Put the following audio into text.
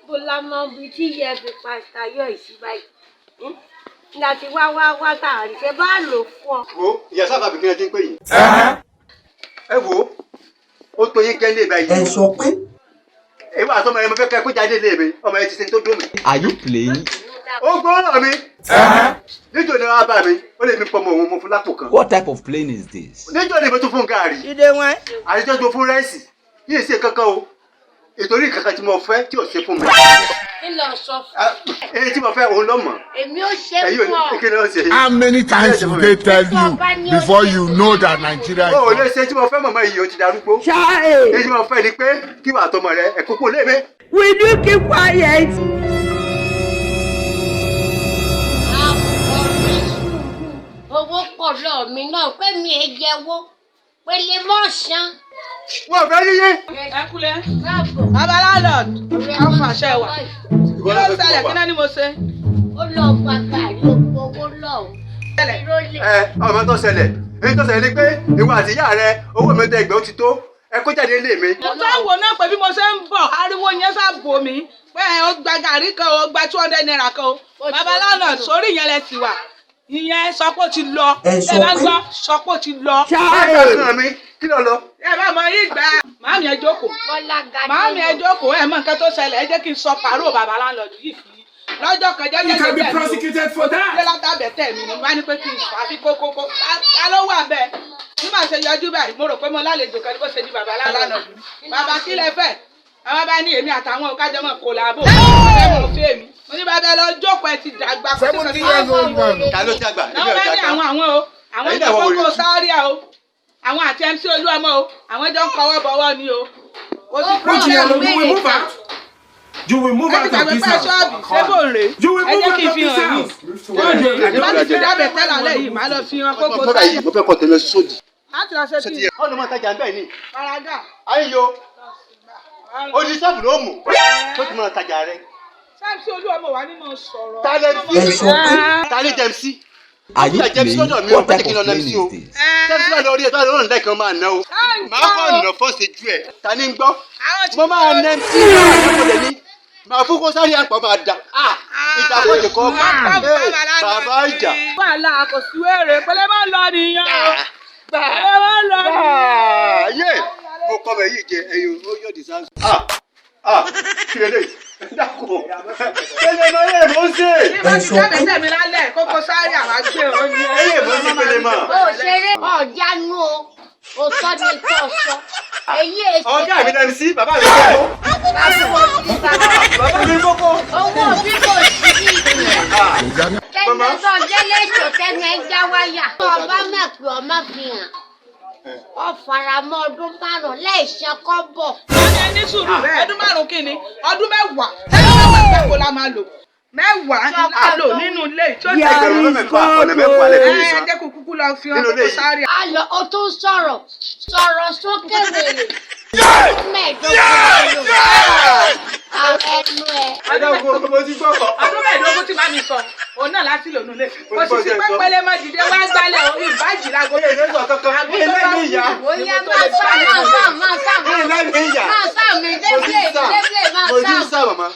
Bó la mọ ibi tí yẹ fi pàṣẹ yọ ìsí báyìí láti wá wá wá tààrí ṣe bá lò fún ọ. Wo ìyá sábà bí kíni ti ń pè yín. Ẹ wo, ó tó yín kẹ́lé báyìí. Ẹ sọ pé Èmi àti ọmọ yẹn, mo fẹ́ kẹ́ kó jáde lé mi. Ọmọ yẹn ti ṣe tó dùn mí. Are you playing? Ó gbọ́ ọ̀rọ̀ mi. Níjọ́ ni wàá bá mi, ó lè mi pọ̀ mọ́ òun, mo fún lápò kan. What type of playing is this? Níjọ́ ni mo tún fún gààrí. Ìdè wọn. Àtijọ́ tó fún rice. Yìí ṣe kankan o. Ìtorí kankan tí mo fẹ́ tí ò ṣe fún mi. Ń lọ sọ fún Ah, èyí tí mo fẹ́ òun ló mọ̀. Èmi ò ṣe Ẹ̀yin ò fún ọ. ní kí ni ó ṣe. How many times will they tell you before you know that Nigeria Ó is lè ṣe tí mo fẹ́, mọ̀mọ́ yìí ó ti darúgbó. Èyí tí mo fẹ́ ni pé kí wàá tọmọ rẹ ẹ̀kú kò lé mi. Will you keep quiet? Àpò ní sùúrù, owó pọ̀ lọ́ọ̀ mi náà pé mi è jẹ́wọ́ pé lè mọ̀ ṣán. Wọ́n fẹ́ yíyé. Ẹ kúlẹ̀. Káàbọ̀. Bàbá landlord, àwọn fàṣẹ wà. Kí ló ṣẹlẹ̀? Kí náà ni mo ṣe? Ó lọ gba gàrí owó lọ́hùn. Ṣẹlẹ̀. Ìrọ̀lẹ́. Ẹ ọmọ tó ṣẹlẹ̀, èyí tó ṣẹlẹ̀ ni pé ìwọ àti ìyá rẹ, owó mi tẹ ẹgbẹ́ ó ti tó, ẹ kó jáde lé mi. Mo fẹ́ wò náà pé bí mo ṣe ń bọ̀, ariwo yẹn ṣàbò mí pé ẹ ó gba gàrí kan, ó gba ₦200 kan o. Bàbá landlord, sórí ìyẹn lẹ ti wà. Ìyẹn sọ pé ó ti lọ. Ẹ sọ Ẹ bá pé- gbọ́, sọ pé ó ti lọ. Báyọ̀ kan mi kí ló lọ. Ẹ bá mọ yí gbà. Màámi, ẹ jókòó. Bọ́lá gàdé. Màámi, ẹ jókòó, ẹ mọ nǹkan tó ṣẹlẹ̀, ẹ jẹ́ kí n sọ pàrọ̀ bàbá landlord yìí fún yín. Lọ́jọ́ kan jẹ́jẹ́ You can be jẹ́jẹ́ mi o. prosecuted for Ṣé that. látàbẹ̀ tẹ̀ mí ni wọ́n á ní pé kí n sọ àfi kókókó ta ló wà bẹ́ẹ̀ bí màá ṣe yọjú báyìí, mo rò pé mo lálejò kan ní bó ṣe di bàbá lánàá. Bàbá, kí lẹ fẹ́? Àwọn bá ní èmi àtàwọn òkájọ mọ̀ kò láàbò ẹ mọ̀ fẹ́ mi. Mo ní bàbá, ẹ lọ jókòó, ẹ ti dàgbà, kò sí 70 years old man. Ta ló ti àgbà? Èmi náà ò bá ní dàgbà. àwọn o, àwọn Ẹ̀yin jọ náà wọ kókó wèrè. sáríà o, àwọn àti MC Olúọmọ o, àwọn jọ ń kọwọ́ bọ̀wọ́ ni o, kò sí Which problem. you will move out. You will move Ẹ ti out of gbàgbé this pé house. ṣọ́ọ̀bù ṣé bò ń rè You will é, ẹ move jẹ́ out kí n of fi this hàn yín. house. Bá ti fi dábẹ̀ tẹ́lá lẹ́yìn, màá lọ fi hàn kókó Mo fẹ́ yìí, mo fẹ́ kọ́ tẹ̀lé sódì. Láti lọ ṣe kí? Ọ̀nà máa tajà bẹ́ẹ̀ ni. Paraga. Ayé yo, odi sọ́ọ̀bù ló mú tó ti máa tajà rẹ. Sáàmì Olúọmọ wà ní mo sọ̀rọ̀. Ta lẹ Ẹ sọ pé Ta lè jẹun sí? Are you Ìyá jẹ́ playing? sọ́dọ̀ mi o, What type fẹ́ kí n lọ of nà playing sí o. is this? Sẹ́mi sílẹ̀ lórí ẹ̀ tó lọ́rùn lẹ́ẹ̀kan máa ná o. Màá kọ́ ọ̀nà fọ́ọ̀sì ju ẹ̀. Ta ni ń gbọ́? Mo máa nà sí ìyá ní. Màá fún kó sáré àpọ̀ máa dà. Ìjà kò jẹ́ kọ́. Bàbá ìjà. Wàhálà kò sí wèrè pẹ̀lẹ́ máa ń lọ nìyẹn o. Pẹ̀lẹ́ máa ń lọ nìyẹn. Yé! Mo kọ́ bẹ̀ yìí jẹ ẹyin ó yọ̀ dì sáńsì. Kí lè léyìí? Dákun. Pẹ̀lẹ́ máa yẹ̀ mọ́ sí. Bí wọ́n ti dábẹ̀ tẹ̀mí lálẹ́ kókó sáré àwọn àgbẹ̀ òní. Ẹyẹ mọ́ sí pẹ̀lẹ́ mọ́. Ó ṣeré ọ̀jánu o, òótọ́ ni tó sọ. Èyí èsì. Ọ̀gá mi lẹ́nu sí, bàbá mi kókó. Bàbá mi kókó. Owó bí kò sí ní ìpìlẹ̀. Tẹnu tó délé ètò, tẹnu ẹ já wáyà. Ọba mẹ́pẹ́ ọmọ fi hàn. Ọ faramọ́ ọdún 5 láìṣe kọ́bọ̀. Wọ́n ní ní sùúrù, ọdún 5 kí ni? Ọdún 10. 10 gbáko la máa lò. 10 la lò nínú ilé tí ó ti Ẹgbẹ̀rún 6 ọ̀nà 10 lè fi Ẹ san. jẹ́ kó kúkú lọ fi hàn Nínú ilé kókó yìí. sáré. A lọ, o tún sọ̀rọ̀ sọ̀rọ̀ sókè wèrè. Ọdún 15 la lò. Àwọn ẹnu ẹ. Ẹ dákun, mo ti gbọ́ kọ́. Ọdún 15 tí màmí sọ òun náà láti lò nílé, kò sì sí pẹ́pẹ́lẹ́ mọ́ dìde wá gbálẹ̀ o, ìbájì lágo. Ilé ìsọ̀ kankan. Ilé mi ìyá. Bóyá máa sá máa sá máa sá Ilé mi ìyá. máa sá mi Mo ti débìlẹ̀ sá. débìlẹ̀ máa Mo ti sá. sá màmá.